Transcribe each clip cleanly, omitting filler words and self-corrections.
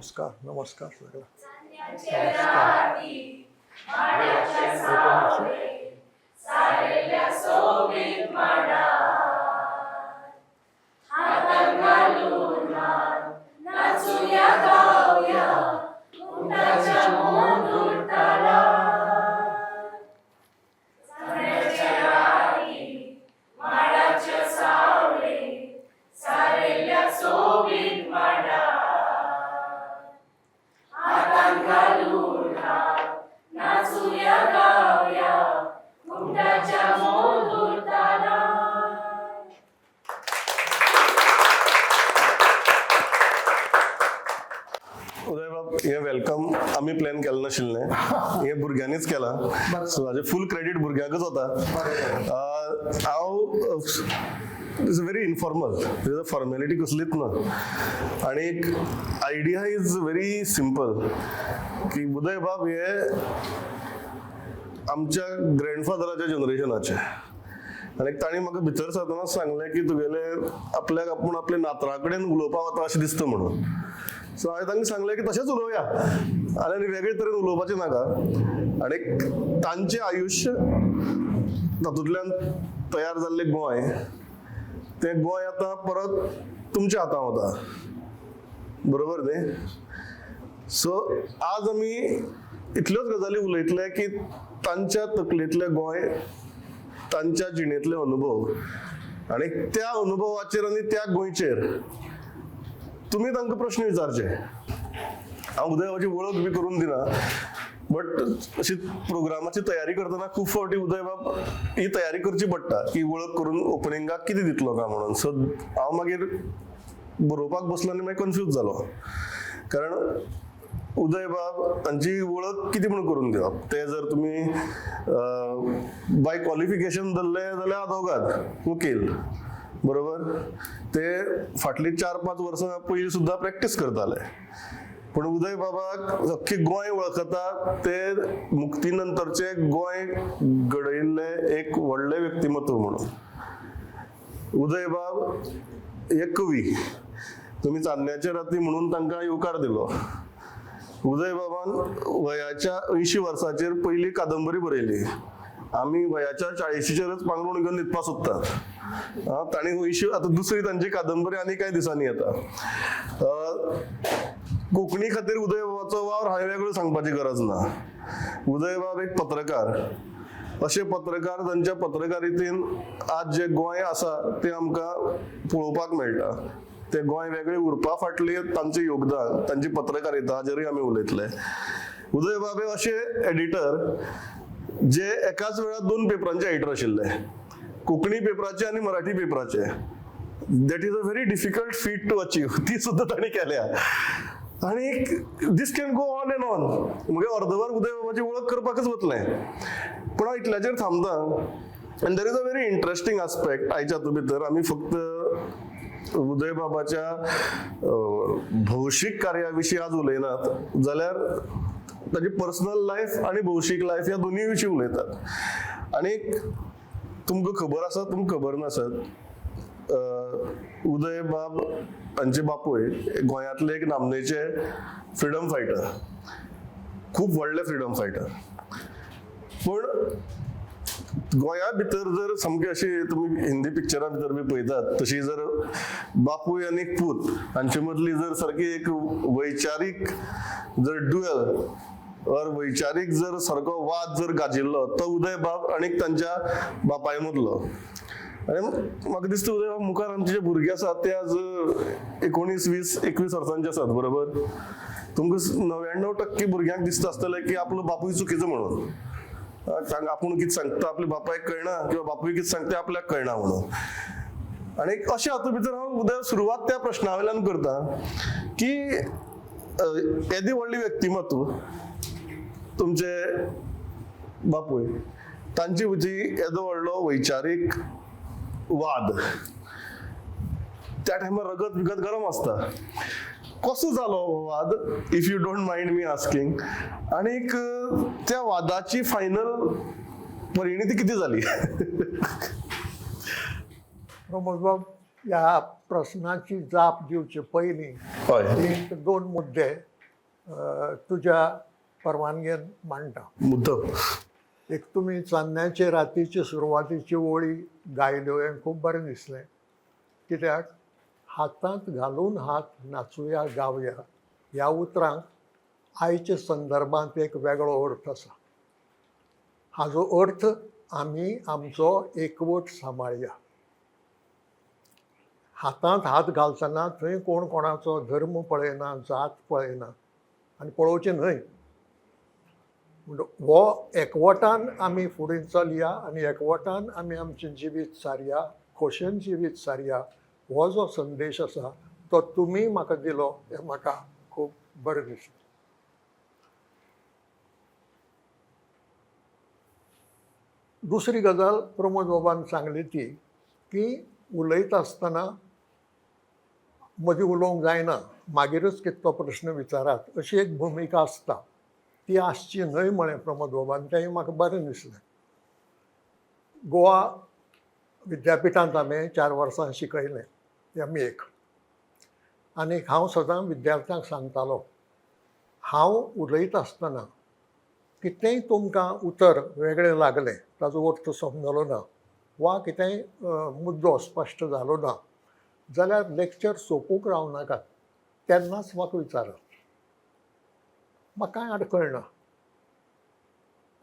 नमस्कार, नमस्कार सगळ्यांक. नमस्कार. उदयबाब, हे welcome आमी प्लॅन केलें नाशिल्लें, हें भुरग्यांनीच केलां. सो हाजें फूल क्रेडीट भुरग्यांकच वता. हांव, it's very informal, formality कसलीच ना आनी एक आयडिया is very simple की उदयबाब हे आमच्या ग्रँडफादराच्या जनरेशनाचे आनी तांणी म्हाका भितर सरतना सांगलें की तुगेले आपल्याक आपूण आपल्या नातरा कडेन उलोवपाक वता अशें दिसता म्हणून. सो हांवें तांकां सांगलें की तशेंच उलोवया आनी आनी वेगळे तरेन उलोवपाचें नाका. आनी तांचें आयुश्य, तातूंतल्यान तयार जाल्लें गोंय, तें गोंय आतां परत तुमच्या हातां वता, बरोबर न्ही? सो आज आमी इतल्योच गजाली उलयतले की तांच्या तकलेंतलें गोंय, तांच्या जिणेंतले अनुभव आनी त्या अनुभवाचेर आनी त्या गोंयचेर तुमी तांकां प्रश्न विचारचे. हांव उदयबाबाची वळख बी करून दिना, बट अशी प्रोग्रामाची तयारी करतना खूब फावटी उदयबाब ही तयारी करची पडटा की वळख करून ओपनिंगाक कितें दितलो काय म्हणून. सो हांव मागीर बरोवपाक बसलो आनी मागीर कन्फ्यूज जालो, कारण उदयबाब हांची वळख कितें म्हणून करून दिवप? ते जर तुमी बाय क्वॉलिफिकेशन धरले जाल्यार आदोगाद, वकील, बरोबर? ते फाटलीं 4-5 वर्सां पयलीं सुद्दां प्रॅक्टीस करताले. पूण उदय बाबाक अख्खी गोंय वळखता ते मुक्ती नंतरचे गोंय घडयल्ले एक व्हडलें व्यक्तिमत्व म्हणून. उदयबाब हे कवी. तुमी चान्न्याच्या राती म्हणून तांकां येवकार दिलो. उदयबाबान वयाच्या 80 वर्साचेर पयली कादंबरी बरयली. आमी वयाच्या 40चेरच पांगरूण घेवन न्हिदपा सोदतात. तांणी 80, आतां दुसरी तांची कादंबरी आनी कांय दिसांनी येता. कोंकणी खातीर उदयबाबाचो वावर हांवें वेगळो सांगपाची गरज ना. उदयबाब एक पत्रकार. अशे पत्रकार तांच्या पत्रकारितेन आज जे गोंय आसा तें आमकां पळोवपाक मेळटा. ते गोंय वेगळें उरपा फाटलें तांचें योगदान, तांची पत्रकारिता, हाजेरूय आमी उलयतले. उदयबाब हे अशे एडिटर जे एकाच वेळार दोन पेपरांचे एडिटर आशिल्ले, कोंकणी पेपराचे आनी Marathi पेपराचे. That is a very difficult feat to achieve. ती सुद्दां तांणी केल्या. आनी this can go on and on. मगे अर्दवर उदयबाबाची वळख करपाकच वतलें, पूण हांव इतल्याचेर थांबता. And there is a very interesting aspect. आयच्या हातूंत भितर आमी फक्त उदयबाबाच्या भौशीक कार्या विशीं आज उलयनात, जाल्यार ताजी पर्सनल लायफ आनी भौशीक लायफ ह्या दोनूय विशीं उलयतात. आनी तुमकां खबर आसा, तुमकां खबर नासत, उदयबाब हांचे बापूय गोंयांतले एक नामनेचे फ्रिडम फायटर, खूब व्हडले फ्रिडम फायटर. पूण गोंया भितर जर सामकी अशी तुमी हिंदी पिक्चरां भितर बी पळयतात तशी जर बापूय आनी पूत हांचे मदली जर सारकी एक वैचारीक जर ड्युएल और वैचारीक जर सारको वाद जर गाजिल्लो, तो उदय बाब आनी तांच्या बापाय मदलो. आनी म्हाका दिसता, उदय बाब, मुखार आमचे जे भुरगे आसात ते आज 19, 20, 21 वर्सांचे आसात, बरोबर? तुमकां 99% भुरग्यांक दिसता आसतलें की आपलो बापूय चुकीचो म्हणून. सांग, आपूण कितें सांगता आपल्या बापायक कळना किंवा बापूय कितें सांगता आपल्याक कळना म्हणून. आनी अशें हातूंत भितर हांव उद्या सुरवात त्या प्रश्ना वयल्यान करता की येदी व्हडली व्यक्तिमत्व तुमचे बापूय, तांची जी येदो व्हडलो वैचारीक वाद, त्या टायमार रगत बिगत गरम आसता, कसो जालो हो वाद, if you don't mind me asking? आणीक त्या वादाची फायनल परिणिती कितें जाली? प्रमोदबाब, ह्या प्रश्नाची जाप दिवचे पयलीं एक दोन मुद्दे तुज्या परवानगेन मांडटा. मुद्दम. एक तुमी चान्न्याचे रातीची सुरवातीची ओळी गायल्यो हें खूब बरें दिसलें, कित्याक हातांत घालून हात नाचुया गावया ह्या उतरांक आयच्या संदर्भांत एक वेगळो अर्थ आसा. हाजो अर्थ आमी आमचो एकवट सांबाळया. हातांत हात घालतना थंय कोण कोणाचो धर्म पळयना, जात पळयना आनी पळोवचें न्हय. म्हण हो एकवटान आमी फुडें चलया आनी एकवटान आमी आमचें जिवीत सारया, खोशेन जिवीत सारया, हो जो संदेश आसा तो तुमी म्हाका दिलो हें म्हाका खूब बरें दिसलें. दुसरी गजाल प्रमोद बाबान सांगली ती की उलयता आसतना मदीं उलोवंक जायना, मागीरच कितलो प्रश्न विचारात अशी एक भुमिका आसता, ती आसची न्हय म्हळें प्रमोद बाबान, तेंय म्हाका बरें दिसलें. गोवा विद्यापिठांत हांवें 4 वर्सां शिकयलें एम एक, आनी हांव सदां विद्यार्थ्यांक सांगतालो, हांव उलयता आसतना कितेंय तुमकां उतर वेगळें लागलें, ताजो अर्थ समजलो ना वा कितेंय मुद्दो स्पश्ट जालो ना जाल्यार लेक्चर सोंपूंक रावनाकात, तेन्नाच म्हाका विचारात, म्हाका कांय आडखळ ना.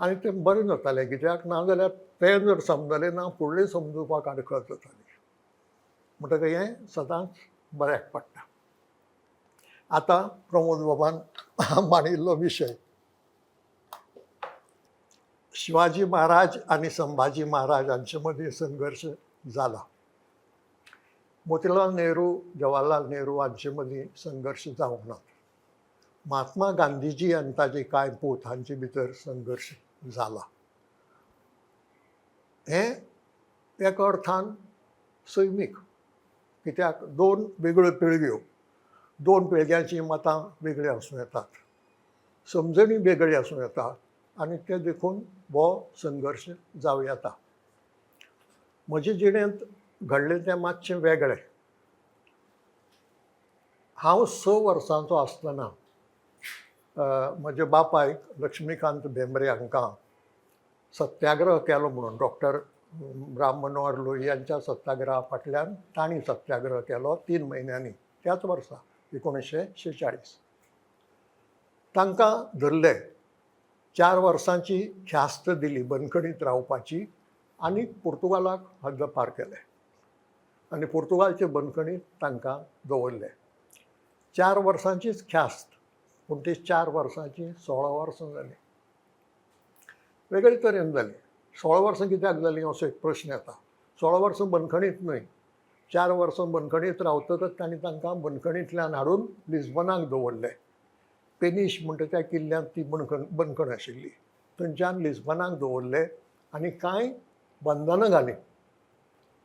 आनी तें बरें जातालें, कित्याक ना जाल्यार तें जर समजलें ना फुडलें समजुपाक आडखळ जाताली. म्हणटकच हें सदांच बऱ्याक पडटा. आतां प्रमोद बाबान मांडिल्लो विशय, शिवाजी महाराज आनी संभाजी महाराज हांचे मदीं संघर्श जाला, मोतीलाल नेहरू जवाहरलाल नेहरू हांचे मदीं संघर्श जावंक ना, महात्मा गांधीजी आनी ताजे कांय पूत हांचे भितर संघर्श जाला. हें एका अर्थान सैमीक, कित्याक 2 वेगळ्यो पिळग्यो, 2 पिळग्यांचीं मतां वेगळीं आसूं येतात, समजणी वेगळी आसूं येता आनी तें देखून हो संघर्श जावं येता. म्हजे जिणेंत घडलें तें मातशें वेगळें. हांव 6 वर्सांचो आसतना म्हज्या बापायक लक्ष्मीकांत भेंब्रे हांकां सत्याग्रह केलो म्हणून डॉक्टर राम मनोहर लोहियांच्या सत्याग्रहा फाटल्यान तांणी सत्याग्रह केलो 3 म्हयन्यांनी त्याच वर्सा 1946. तांकां धरले, 4 वर्सांची ख्यास्त दिली बंदखणींत रावपाची आनी पुर्तुगालाक हद्दपार केले आनी पुर्तुगालचे बंदखणींत तांकां दवरले. 4 वर्सांचीच ख्यास्त, पूण ती 4 वर्सांची 16 वर्सां जालीं. वेगळे तरेन जालीं. 16 वर्सां कित्याक जालीं असो एक प्रश्न येता. 16 वर्सां बंदखणींत न्हय, 4 वर्सां बंदखणींत रावतकच तांणी तांकां बंदखणींतल्यान हाडून लिस्बनाक दवरले. पेनिश म्हणटा त्या किल्ल्यांत ती बंदखण आशिल्ली, थंयच्यान लिस्बनाक दवरले आनी कांय बंधनां घालीं.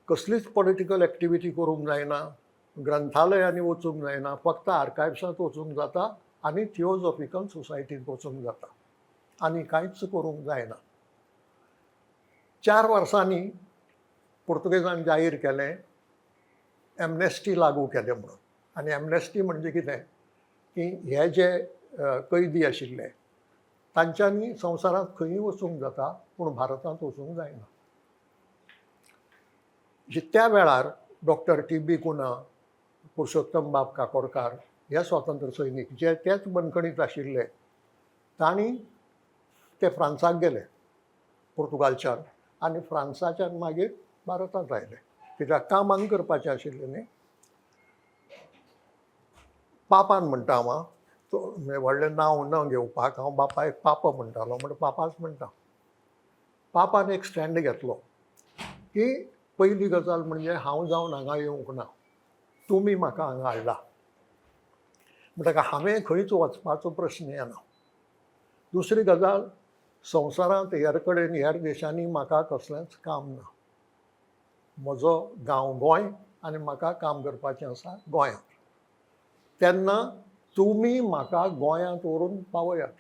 कसलीच पॉलिटिकल एक्टिविटी करूंक जायना, ग्रंथालयांनी वचूंक जायना, फक्त आर्कायव्सांत वचूंक जाता आनी थिओजॉफिकल सोसायटींत वचूंक जाता आनी कांयच करूंक जायना. 4 वर्सांनी पुर्तुगेजान जाहीर केलें एमनेस्टी लागू केलें म्हणून. आनी एमनेस्टी म्हणजे कितें की हे जे कैदी आशिल्ले तांच्यांनी संवसारांत खंयूय वचूंक जाता पूण भारतांत वचूंक जायना. त्या वेळार डॉक्टर टी.बी. कुन्हा, पुरुषोत्तम बाब काकोडकार हे स्वातंत्र्य सैनीक जे तेच बंदखणींत आशिल्ले तांणी ते फ्रांसाक गेले पुर्तुगालच्यान आनी फ्रांसाच्यान मागीर भारतांत आयले, कित्याक काम हांगा करपाचें आशिल्लें न्ही. पापान म्हणटा हांव, तो व्हडलें नांव न घेवपाक हांव बापायक पापा म्हणटालो, म्हण पापाच म्हणटा. पापान एक स्टँड घेतलो की पयली गजाल म्हणजे हांव जावन हांगा येवंक ना, तुमी म्हाका हांगा हाडला, म्हणटकच हांवें खंयच वचपाचो प्रश्न येना. दुसरी गजाल, संवसारांत हेर कडेन हेर देशांनी म्हाका कसलेंच काम ना, म्हजो गांव गोंय आनी म्हाका काम करपाचें आसा गोंयांत, तेन्ना तुमी म्हाका गोंयांत व्हरून पावयात,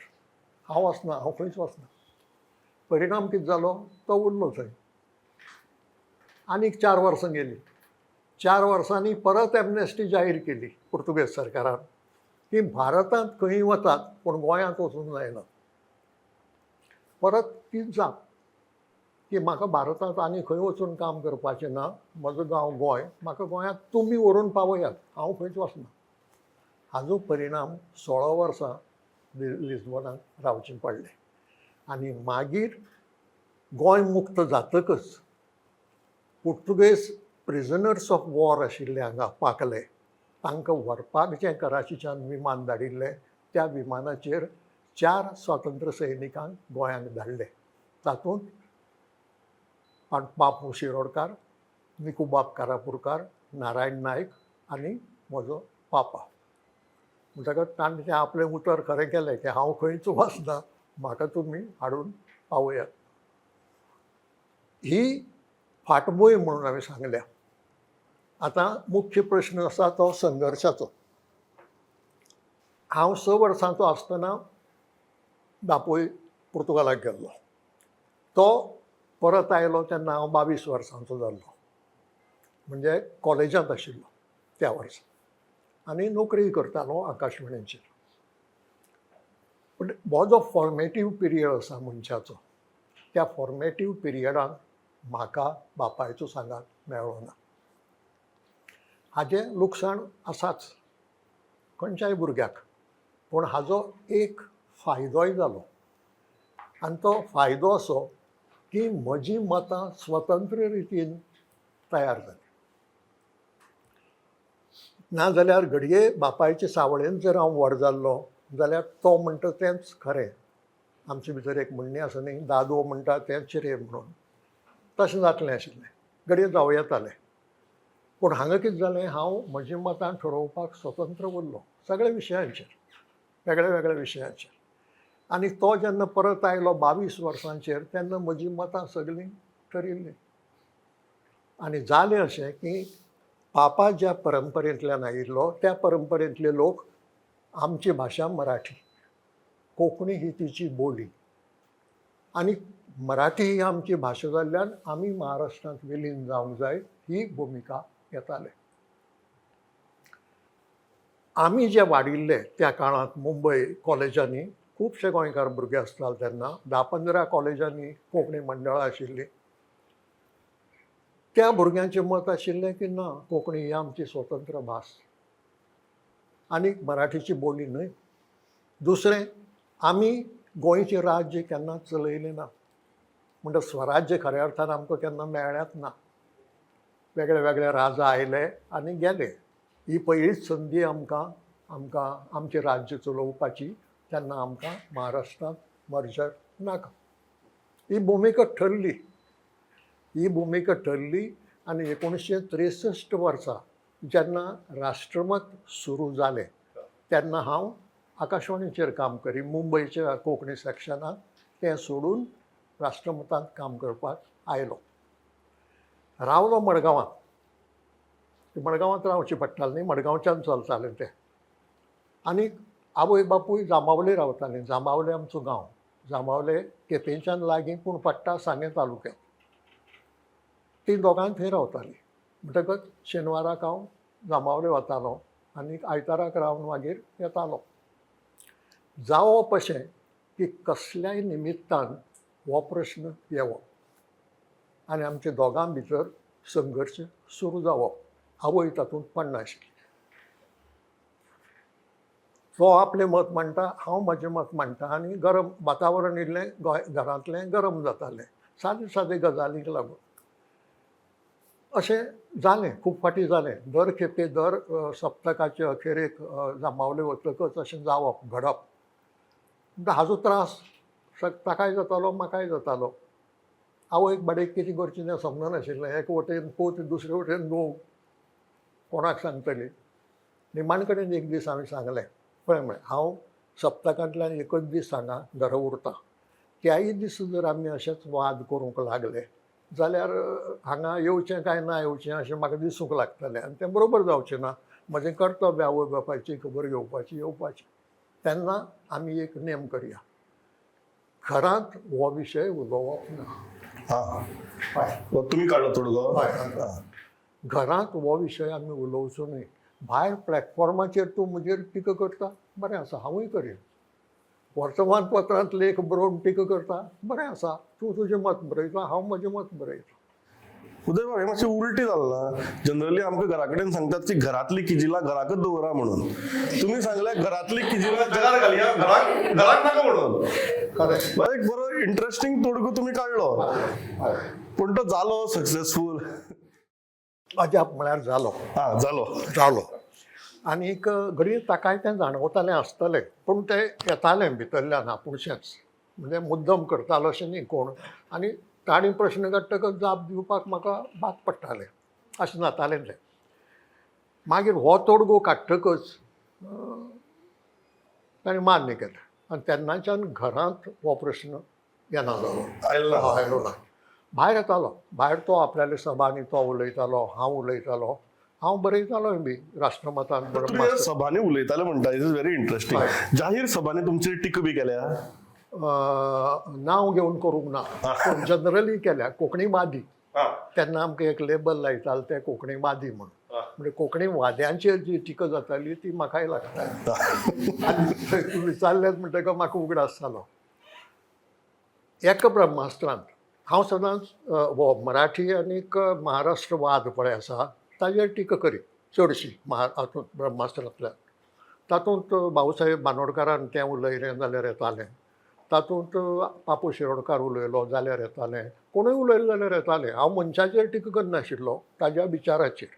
हांव वचना, हांव खंयच वचना. परिणाम कितें जालो, तो उरलो थंय. आनीक 4 वर्सां गेलीं. 4 वर्सांनी परत एमनेस्टी जाहीर केली पुर्तुगेज सरकारान की भारतांत खंय वतात पूण गोंयांत वचूंक जायना. परत तीच जाप की म्हाका भारतांत आनी खंय वचून काम करपाचें ना, म्हजो गांव गोंय, म्हाका गोंयांत तुमी व्हरून पावयात, हांव खंयच वचना. हाजो परिणाम 16 वर्सां लिस्बनाक रावचें पडलें. आनी मागीर गोंय मुक्त जातकच पुर्तुगेज प्रिजनर्स ऑफ वॉर आशिल्ले हांगा पाकले, तांकां व्हरपाक जें कराचीच्यान विमान धाडिल्लें त्या विमानाचेर 4 स्वातंत्र्य सैनिकांक गोंयांक धाडले. तातूंत बापू शिरोडकार, निकूबाब कारापूरकार, नारायण नायक आनी म्हजो पापा. म्हणटकच ताणें तें आपलें उतर खरें केलें की हांव खंयच वचना, म्हाका तुमी हाडून पावयात. ही फाटभूंय म्हणून हांवें सांगल्या. आतां मुख्य प्रश्न आसा तो संघर्शाचो. हांव 6 वर्सांचो आसतना बापूय पुर्तुगालाक गेल्लो. तो परत आयलो तेन्ना हांव 22 वर्सांचो जाल्लो, म्हणजे कॉलेजांत आशिल्लो त्या वर्सा, आनी नोकरी करतालो आकाशवाणीचेर. पूण हो जो फॉर्मेटीव पिरियड आसा मनशाचो, त्या फॉर्मेटीव पिरियडान म्हाका बापायचो सांगात मेळ्ळो ना. हाजें लुकसाण आसाच खंयच्याय भुरग्याक, पूण हाजो एक फायदोय जालो, आनी तो फायदो असो की म्हजीं मतां स्वतंत्र रितीन तयार जालीं. नाजाल्यार घडये बापायचे सावळेन जर हांव व्हड जाल्लो जाल्यार तो म्हणटा तेंच खरें. आमचे भितर एक म्हणणें आसा न्ही, दादो म्हणटा तेंच रे म्हणून, तशें जातलें आशिल्लें, घडये जावं येतालें. पूण हांगा कितें जालें, हांव म्हजीं मतां ठरोवपाक स्वतंत्र उरलो सगळ्या विशयांचेर, वेगळ्या वेगळ्या विशयांचेर. आनी तो जेन्ना परत आयलो 22 वर्सांचेर तेन्ना म्हजीं मतां सगळीं ठरिल्लीं. आनी जालें अशें की पापा ज्या परंपरेंतल्यान आयिल्लो त्या परंपरेंतले लोक, आमची भाशा मराठी, कोंकणी ही तिची बोली, आनी मराठी ही आमची भाशा जाल्ल्यान आमी महाराष्ट्रांत विलीन जावंक जाय ही भुमिका घेताले. आमी जे वाडिल्ले त्या काळांत मुंबय कॉलेजांनी खुबशे गोंयकार भुरगे आसताले तेन्ना 10-15 कॉलेजांनी कोंकणी मंडळां आशिल्लीं. त्या भुरग्यांचें मत आशिल्लें की ना, कोंकणी ही आमची स्वतंत्र भास आनी मराठीची बोली न्हय. दुसरें, आमी गोंयचें राज्य केन्नाच चलयलें ना, म्हणटा स्वराज्य खऱ्या अर्थान आमकां केन्ना मेळ्ळेंच ना. वेगळे वेगळे राजा आयले आनी गेले. ही पयलीच संदी आमकां आमकां आमचें राज्य चलोवपाची, तेन्ना आमकां महाराष्ट्रांत मर्जर नाका. ही भुमिका ठरली. ही भुमिका ठरली आनी 1963 वर्सा जेन्ना राष्ट्रमत सुरू जालें तेन्ना हांव आकाशवाणीचेर काम करी, मुंबयच्या कोंकणी सॅक्शनांत. तें सोडून राष्ट्रमतांत काम करपाक आयलो. रावलो मडगांवांत, मडगांवांत रावचें पडटालें न्ही, मडगांवच्यान चलतालें तें. आनी आवय बापूय जांबावले रावतालीं. जांबावले आमचो गांव, जांबावले केपेंच्यान लागीं पूण पडटा सांगें तालुक्यांत. तीं दोगांय थंय रावतालीं. म्हणटकच शेनवाराक हांव जांबावले वतालो आनी आयताराक रावन मागीर येतालो. जावप अशें की कसल्याय निमित्तान हो प्रश्न येवप आनी आमच्या दोगां भितर संघर्श सुरू जावप. आवय तातूंत पडनाशिल्ली. तो आपलें मत मांडटा, हांव म्हजें मत मांडटा, आनी गरम वातावरण इल्लें गोंय घरांतलें गरम जातालें सादे सादे गजालींक लागून. अशें जालें, खूब फावटी जालें. दर खेपे दर सप्तकाचे अखेरेक जांबावले वतकच अशें जावप, घडप. म्हणटा हाजो त्रास ताकाय जातालो, म्हाकाय जातालो. आवयक बाडेक कितें करचें तें समजनाशिल्लें. एक वटेन पूत, दुसरे वटेन घोव, कोणाक सांगतली. निमाण कडेन एक दीस हांवें सांगलें, पळय म्हळें, हांव सप्तकांतल्यान एकच दीस हांगा घरा उरतां. त्याय दीस जर आमी अशेंच वाद करूंक लागले जाल्यार हांगा येवचें काय ना येवचें अशें म्हाका दिसूंक लागतलें आनी तें बरोबर जावचें ना. म्हजें कर्तव्य आवय बापायची खबर घेवपाची, येवपाची. तेन्ना आमी एक नेम करया, घरांत हो विशय उलोवप ना. हां, तुमी काडलो तोडगो. हय, घरांत हो विशय आमी उलोवचो न्हय. भायर प्लॅटफॉर्माचेर तूं म्हजेर टिका करता, बरें आसा, हांवूय करीन. वर्तमानपत्रांत लेख बरोवन टिका करता, बरें आसा, तूं तुजें मत बरयता, हांव म्हजें मत बरयता. उदय बाब, हें मातशें उलटी जालें ना? जनरली आमकां घरा कडेन सांगतात की घरातली किजिलां घराकच दवरा म्हणून. तुमी सांगल्या घरातली किजिलां जगार घालया, घराक घराक नाका म्हणून. खरें. एक बरो इंट्रस्टींग तोडगो तुमी काडलो, पूण तो जालो सक्सेसफूल? अजाप म्हळ्यार जालो. हा, जालो. जालो. आनीक घडये ताकाय तें जाणवतालें आसतलें, पूण तें येतालें भितरल्यान आपुणशेंच, म्हणजे मुद्दम करतालो अशें न्ही कोण. आनी तांणी प्रश्न काडटकच जाप दिवपाक म्हाका भाग पडटालें, अशें जातालें तें. मागीर हो तोडगो काडटकच ताणें मान्य केलें आनी तेन्नाच्यान घरांत हो प्रश्न येना जालो. आयलो ना. आयलो ना. भायर येतालो. भायर तो आपल्याले सभांनी तो उलयतालो, हांव उलयतालो, हांव बरयतालोय बी राष्ट्रमतान. तुमी सभांनी उलयताले म्हणटा, is very interesting. जाहीर सभांनी तुमची टिका बी केल्या? नांव घेवन करूंक ना, पूण जनरली केल्या. कोंकणीवादी, तेन्ना आमकां एक लेबल लायताले ते कोंकणीवादी म्हणून. म्हणजे कोंकणीवाद्यांचेर जी टिका जाताली ती म्हाकाय लागताली. आनी विचारलेंच म्हणटकच म्हाका उगडास जालो, एका ब्रह्मास्त्रांत हांव सदांच हो मराठी आनीक महाराष्ट्रवाद पळय आसा ताजेर टिका करी चडशी हातूंत ब्रह्मास्त्रांतल्यान. तातूंत भाऊसाहेब बांदोडकारान तें उलयलें जाल्यार येतालें, तातूंत पापू शिरोडकार उलयलो जाल्यार येतालें, कोणूय उलयलो जाल्यार येतालें. हांव मनशाचेर टिका करनाशिल्लो, ताज्या विचाराचेर.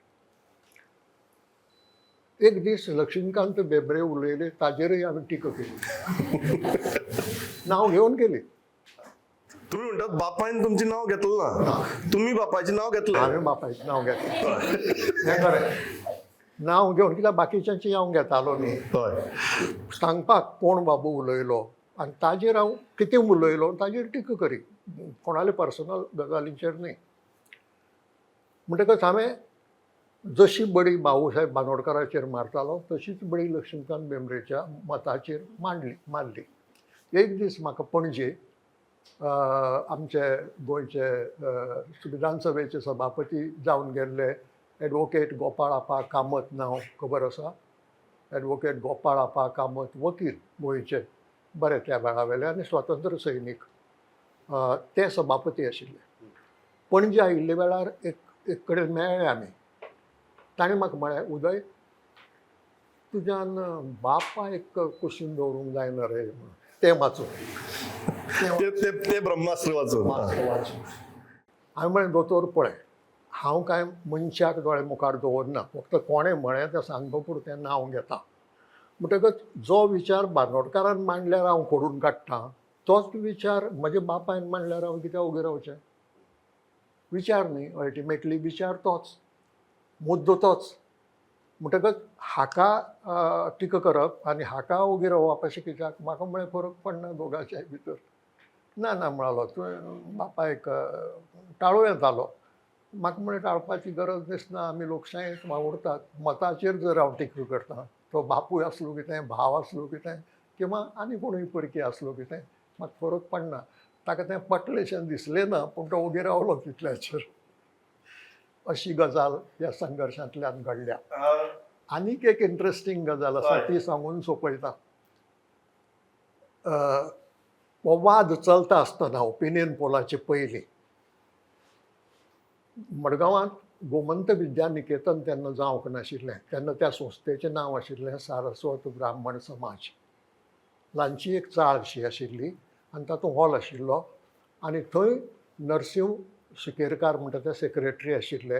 एक दीस लक्ष्मीकांत बेब्रे उलयले ताजेरय हांवें टिका केली, नांव घेवन केली. तुम्ही म्हणटात बापायन तुमचें नांव घेतलें ना, तुमी बापायचें नांव घेतलें. हांवें बापायचें नांव घेतलें, हें खरें. नांव घेवन कित्याक बाकीच्यांचें हांव घेतालो न्ही. सांगपाक कोण बाबू उलयलो आनी ताजेर हांव कितें उलयलो ताजेर टिका करी, कोणाले पर्सनल गजालींचेर न्ही. म्हणटकच हांवें जशी बडी भाऊसाहेब बांदोडकाराचेर मारतालो तशीच बडी लक्ष्मीकांत बेंब्रेच्या मताचेर मारली. एक दीस म्हाका पणजे आमचे गोंयचे विधानसभेचे सभापती जावन गेल्ले एडवोकेट गोपाळ आपा कामत, नांव खबर आसा, एडवोकेट गोपाळ आपा कामत, वकील गोंयचे बरे त्या वेळा वेले आनी स्वातंत्र्य सैनीक, ते सभापती आशिल्ले. पणजे आयिल्ले वेळार एक कडेन मेळ्ळे आमी. ताणें म्हाका म्हळें, उदय, तुज्यान बापायक कुशीन दवरूंक जायना रे म्हणून. तें वाचून ते ब्रह्मास्त्र वाचून. वाचून हांवें म्हळें, दोतोर पळय, हांव कांय मनशाक दोळे मुखार दवरना, फक्त कोणें म्हळें तें सांगपा पुरतें नांव घेता. म्हणटकच जो विचार बांदोडकारान मांडल्यार हांव खोडून काडटा, तोच विचार म्हज्या बापायन मांडल्यार हांव कित्याक ओगी रावचें? विचार न्ही, अल्टिमेटली विचार तोच, मुद्दो तोच. म्हणटकच हाका टिका करप आनी हाका ओगी रावप अशें कित्याक? म्हाका म्हळें फरक पडना दोगांच्याय भितर. ना ना म्हणालो, तुवें बापायक टाळूं येतालो. म्हाका म्हळें टाळपाची गरज दिसना, आमी लोकशायेंत वावुरतात. मताचेर जर हांव टिका करता, तो बापूय आसलो कितें, भाव आसलो कितें, किंवा आनी कोणूय परकी आसलो कितें, म्हाका फरक पडना. ताका तें पटलेशें दिसलें ना, पूण तो ओगी रावलो तितल्याचेर. अशी गजाल ह्या संघर्शांतल्यान घडल्या. आनीक एक इंट्रस्टींग गजाल आसा, ती सांगून सोंपयता. हो वाद चलता आसतना ओपिनियन पोलाचे पयलीं मडगांवांत गोमंत विद्या निकेतन तेन्ना जावंक नाशिल्लें. तेन्ना त्या संस्थेचें नांव आशिल्लें सारस्वत ब्राह्मण समाज. ल्हानशी एक चाळ अशी आशिल्ली आनी तातूंत हॉल आशिल्लो आनी थंय नरसिंह सुकेरकार म्हणटा ते सेक्रेटरी आशिल्ले.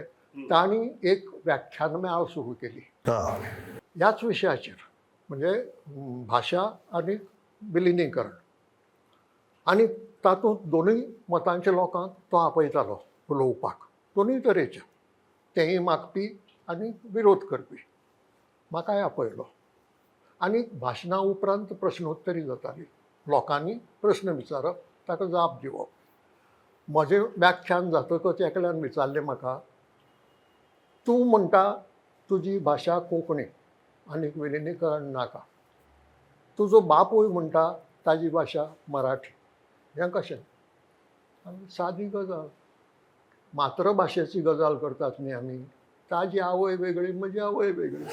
तांणी एक व्याख्यानमेळ सुरू केली ह्याच विशयाचेर, म्हणजे भाशा आनी विलिनीकरण. आनी तातूंत दोनूय मतांच्या लोकांक तो आपयतालो उलोवपाक, दोनूय तरेचे, तेंय मागपी आनी विरोध करपी. म्हाकाय आपयलो आनी भाशणा उपरांत प्रश्नोत्तरी जाताली, लोकांनी प्रश्न विचारप, ताका जाप दिवप. म्हजें व्याख्यान जातकच एकल्यान विचारलें म्हाका, तूं म्हणटा तुजी भाशा कोंकणी आनीक विलिनीकरण नाका, तुजो बापूय म्हणटा ताजी भाशा मराठी, हें कशें? आनी सादी गजाल, मातृभाशेची गजाल करतात न्ही आमी, ताजी आवय वेगळी, म्हजी आवय वेगळी.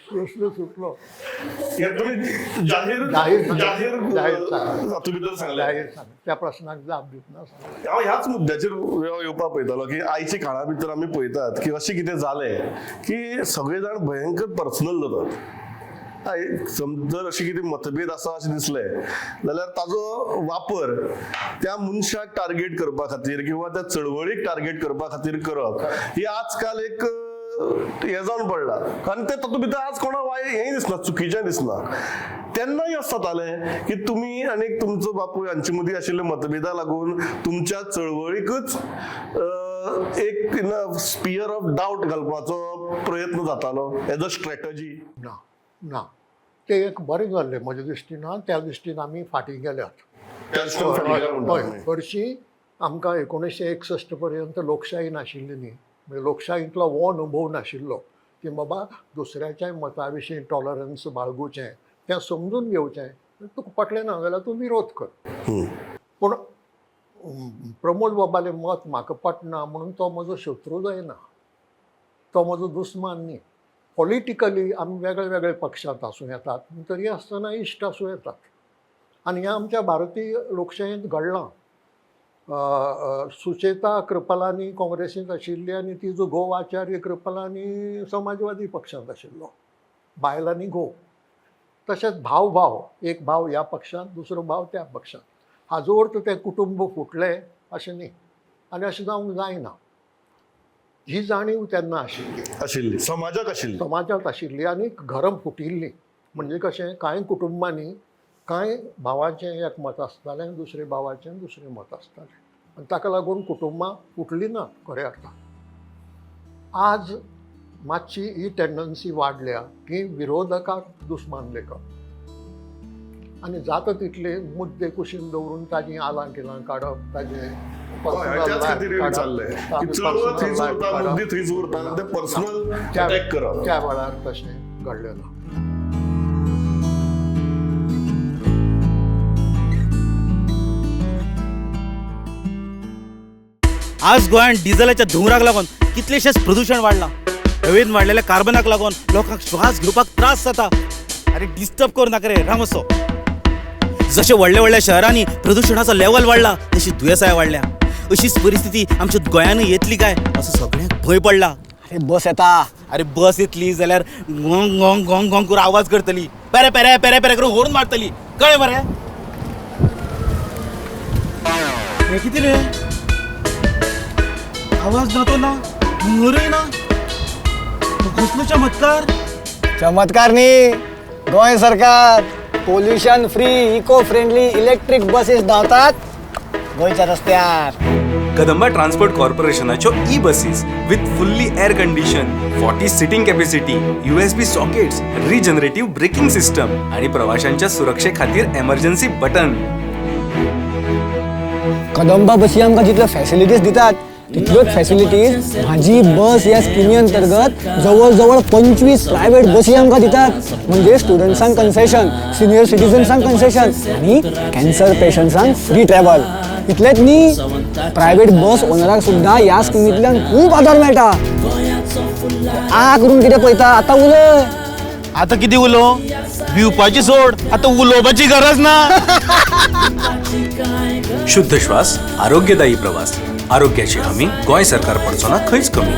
प्रश्न सुटलो. हे तुमी जाहीर जाहीर जाहीर जाहीर सांगलें. हातूंत भितर सांगलें. जाहीर सांग, त्या प्रश्नाक जाप दितना सांगलें. हांव ह्याच मुद्द्याचेर येवपाक पळयतालो की आयच्या काळा भितर आमी पळयतात की अशें कितें जालें की सगळे जाण भयंकर पर्सनल जातात. जर अशें कितें मतभेद आसा अशें दिसलें जाल्यार ताजो वापर त्या मनशाक टार्गेट करपा खातीर किंवा त्या चळवळीक टार्गेट करपा खातीर करप ही आजकाल एक हें जावन पडलां. आनी ते तातूंत भितर आज कोणा वाय हेंय दिसना, चुकीचें दिसना. तेन्नाय अशें जातालें की तुमी आनी तुमचो बापूय हांचे मदीं आशिल्ल्या मतभेदा लागून तुमच्या चळवळीकच एक स्पियर ऑफ डावट घालपाचो प्रयत्न जातालो एज अ स्ट्रॅटजी. ना ना, तें एक बरें जाल्लें म्हज्या दृश्टीन. त्या दृश्टीन आमी फाटीं गेल्यात. त्या दृश्टीन फाटीं गेल्या म्हणटा हय. तुमी. हरशीं आमकां 1961 पर्यंत लोकशाही नाशिल्ली न्ही, म्हणजे लोकशाहींतलो हो अनुभव नाशिल्लो की बाबा दुसऱ्याच्याय मता विशीं टॉलरन्स बाळगुचें, तें समजून घेवचें. तुका पटलें ना जाल्यार तूं विरोध कर. पूण प्रमोद बाबालें मत म्हाका पटना म्हणून तो म्हजो शत्रू जायना, तो म्हजो दुस्मान न्ही. पॉलिटिकली आमी वेगळे वेगळे पक्षांत आसूं येतात, पूण तरी आसतना इश्ट आसूं येतात. आनी हें आमच्या भारतीय लोकशायेंत घडलां. सुचेता कृपलानी काँग्रेसींत आशिल्ली आनी तिजो घोव आचार्य कृपलानी समाजवादी पक्षांत आशिल्लो, बायल आनी घोव. तशेंच भाव भाव, एक भाव ह्या पक्षांत, दुसरो भाव त्या पक्षांत. हाजो अर्थ तें कुटुंब फुटलें अशें न्ही, आनी अशें जावंक जायना. ही जाणीव तेन्ना आशिल्ली, आशिल्ली समाजाक आशिल्ली, समाजांत आशिल्ली. आनी घरां फुटिल्लीं म्हणजे कशें, कांय कुटुंबांनी कांय भावाचें एक मत आसतालें आनी दुसरे भावाचें दुसरें मत आसतालें, आनी ताका लागून कुटुंबां फुटलीं ना खऱ्या अर्थान. आज मातशी ही टेंडन्सी वाडल्या की विरोधकाक दुस्मान लेखप आनी जाता तितले मुद्दे कुशीन दवरून ताजीं आलां किलां काडप, ताजें हय, त्याच खातीर हें विचारलें की चळवळ थंयच उरता, मुद्दे थंयच उरता आनी ते पर्सनल अटॅक करप. त्या वेळार तशें घडलें ना. आज गोंयांत डिझलाच्या धुंवराक लागून कितलेशेच प्रदूशण वाडलां. हवेन वाडलेल्या कार्बनाक लागून लोकांक श्वास घेवपाक त्रास जाता. अरे डिस्टर्ब करूं नाका रे रामसो. जशें व्हडल्या व्हडल्या शहरांनी प्रदुशणाचो लेवल वाडला तशी दुयेंसाय वाडल्या. अशीच परिस्थिती आमच्या गोंयानूय येतली काय असो सगळ्यांक भंय पडला. अरे बस येता. अरे बस येतली जाल्यार गोंग गोंग गोंग गोंग करून आवाज करतली, पेरे पेरे पेरे पेरे करून होर्न मारतली, कळ्ळें मरे? हें कितें रे, आवाज ना तो ना, धुंवरूय ना, कसलो चमत्कार. चमत्कार न्ही, गोंय सरकार pollution free eco friendly electric buses धांवतात गोंयच्या रस्त्यार. कदंबा ट्रान्सपोर्ट कॉर्पोरेशनाच्यो E buses with fully air condition, 40 seating capacity, USB sockets, regenerative braking system आणि प्रवाशांच्या सुरक्षे खातीर एमर्जन्सी बटन. कदंबा बसी आमकां जितल्यो फॅसिलिटीज दितात तितल्योच फॅसिलिटीज म्हाजी बस ह्या स्किमी अंतर्गत जवळ जवळ 25 प्रायव्हेट बसी आमकां दितात. म्हणजे स्टुडंट्सांक कन्सेशन, सिनियर सिटीजन्सांक कन्सेशन आनी कॅन्सर पेशंट्सांक फ्री ट्रॅव्हल. इतलेंच न्ही, प्रायव्हेट बस ओनराक सुद्दां ह्या स्किमींतल्यान खूब आदार मेळटा. आ करून कितें पळयता, आतां उलय. आतां कितें उलोवं, भिवपाची सोड, आतां उलोवपाची गरज ना. शुद्ध श्वास, आरोग्यदायी प्रवास, आरोग्याची हमी गोंय सरकार पडचो ना खंयच कमी.